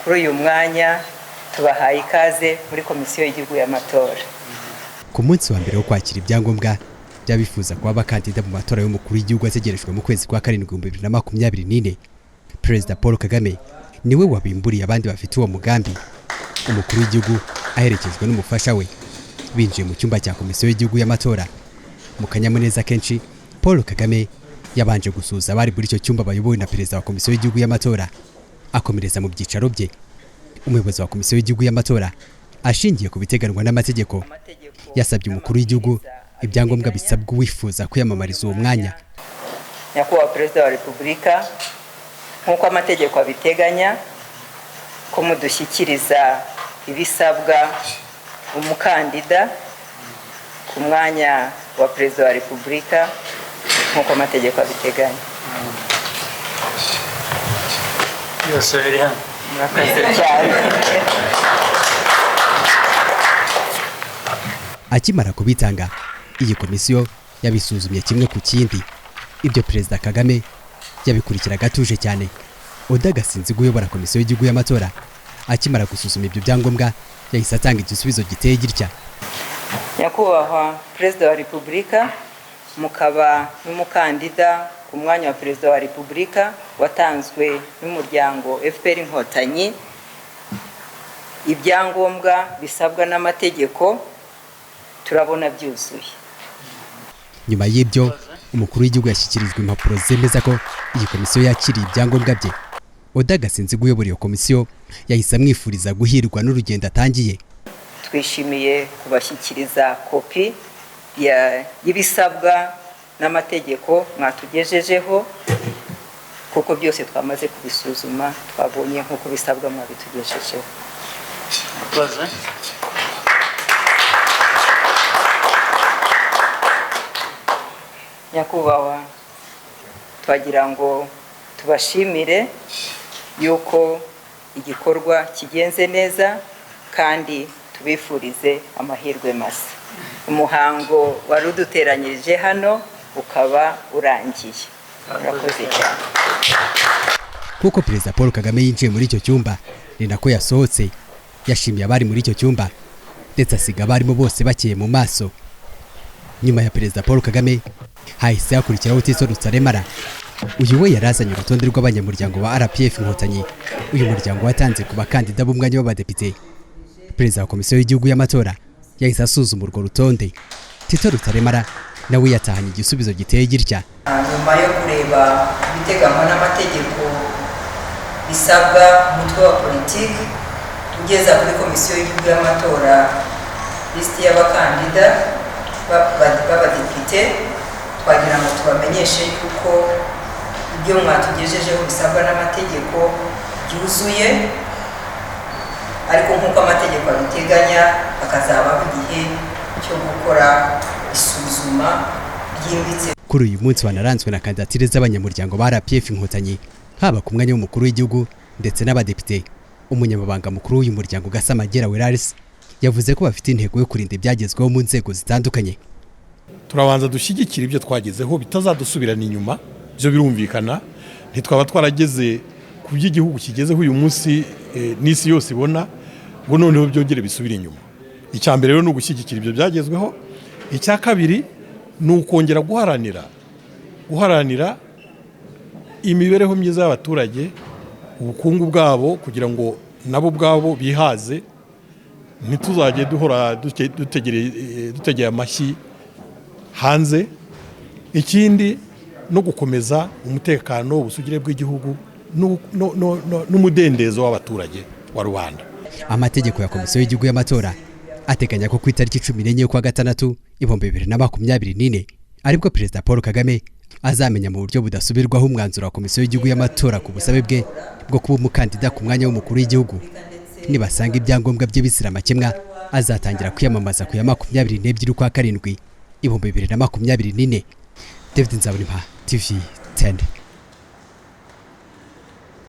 Kuri uyu mwanya tubahaye ikaze muri Komisiyo y'Igihugu y'Amatora. Ku munsi wa mbere wo kwakira ibyangombwa by'abifuza kuba abakandida mu matora y'umukuru w'igihugu ategerejwe mu kwezi kwa karindwi 2024, Perezida Paul Kagame niwe wabimburiye abandi bafite uwo mugambi. Umukuru w'igihugu aherekejwe n'umufasha we binjiye mu cyumba cya Komisiyo y'Igihugu y'Amatora. Mu kanyamuneza kenshi, Paul Kagame yabanje gusuhuza abari muri icyo cyumba bayobowe na Perezida wa Komisiyo y'Igihugu y'Amatora, akomereza mu byicaro bye. Umuyobozi wa Komisiyo y'Igihugu y'Amatora, ashingiye ku biteganwa n'amategeko, yasabye umukuru w'igihugu ibyangombwa bisabwa uwifuza kwiyamamariza uwo mwanya. Nyakubahwa Perezida wa Repubulika, nk'uko amategeko abiteganya, ko mudushyikiriza ibisabwa umukandida ku mwanya wa Perezida wa Repubulika nk'uko amategeko abiteganya. Byose biri hano. Murakoze cyane. Akimara kubitanga, iyi komisiyo yabisuzumye kimwe ku kindi. Ibyo Perezida Kagame yabikurikiraga atuje cyane. Oda Gasinzi uyobora Komisiyo y'Igihugu y'Amatora, akimara gusuzuma ibyo byangombwa, yahise atanga igisubizo giteye gitya: Nyakubahwa Perezida wa Repubulika, mukaba n'umukandida ku mwanya wa Perezida wa Repubulika watanzwe n'umuryango FPR Inkotanyi, ibyangombwa bisabwa n'amategeko turabona byuzuye. Nyuma y'ibyo, umukuru w'igihugu yashyikirijwe impapuro zemeza ko iyi komisiyo yakiriye ibyangombwa bye. Oda Gasinzi uyobora iyo komisiyo yahise amwifuriza guhirwa n'urugendo atangiye. Twishimiye kubashyikiriza kopi y'ibisabwa n'amategeko mwatugejejeho, kuko byose twamaze kubisuzuma, twabonye nk'uko bisabwa mwabitugejejeho. Murakoze. Nyakubahwa, twagira ngo tubashimire yuko igikorwa kigenze neza kandi tubifurize amahirwe masa. Umuhango wari uduteranyirije hano ukaba urangiye. Murakoze cyane. Nk'uko Perezida Paul Kagame yinjiye muri icyo cyumba, ni nako yasohotse. Yashimiye abari muri icyo cyumba ndetse asiga abarimo bose bakeye mu maso. Nyuma ya Perezida Paul Kagame hahise hakurikiraho Tito Rutaremara. Uyu we yari azanye urutonde rw'abanyamuryango ba RPF Inkotanyi, uyu muryango watanze ku bakandida b'umwanya w'abadepite. Perezida wa Komisiyo y'Igihugu y'Amatora yahise asuzuma urwo rutonde. Tito Rutaremara nawe yatahanye igisubizo giteye gitya: Nyuma yo kureba ibiteganywa n'amategeko bisabwa umutwe wa politiki ugeza kuri Komisiyo y'Igihugu y'Amatora lisiti y'abakandida b'abadepite, twagira ngo tubamenyeshe yuko ibyo mwatugejejeho bisabwa n'amategeko byuzuye, ariko nk'uko amategeko abiteganya hakazabaho igihe cyo gukora isuzuma ryimbitse. Kuri uyu munsi wanaranzwe na kandidatire z'abanyamuryango ba RPF Inkotanyi, haba ku mwanya w'umukuru w'igihugu ndetse n'abadepite. Umunyamabanga mukuru w'uyu muryango, Gasamagera Weraris, yavuze ko bafite intego yo kurinda ibyagezweho mu nzego zitandukanye. Turabanza dushyigikira ibyo twagezeho bitazadusubirana inyuma, byo birumvikana. Ntitwaba twarageze ku by'igihugu kigezeho uyu munsi n'isi yose ibona ngo noneho byongere bisubire inyuma. Icya mbere rero ni ugushyigikira ibyo byagezweho. Icya kabiri ni ukongera guharanira imibereho myiza y'abaturage, ubukungu bwabo, kugira ngo nabo ubwabo bihaze, ntituzajye duhora dutegeye amashyi hanze. Ikindi no gukomeza umutekano, ubusugire bw'igihugu n'umudendezo w'abaturage wa rubanda. Amategeko ya Komisiyo y'Igihugu y'Amatora ateganya ko ku itariki 14 y'ukwa gatandatu 2024 aribwo Perezida Paul Kagame azamenya mu buryo budasubirwaho umwanzuro wa Komisiyo y'Igihugu y'Amatora ku busabe bwe bwo kuba umukandida ku mwanya w'umukuru w'igihugu. Nibasanga ibyangombwa bye bizira amakemwa, azatangira kwiyamamaza ku ya 22 ukwa karindwi 2024. David Nzabonimpa, TV 10.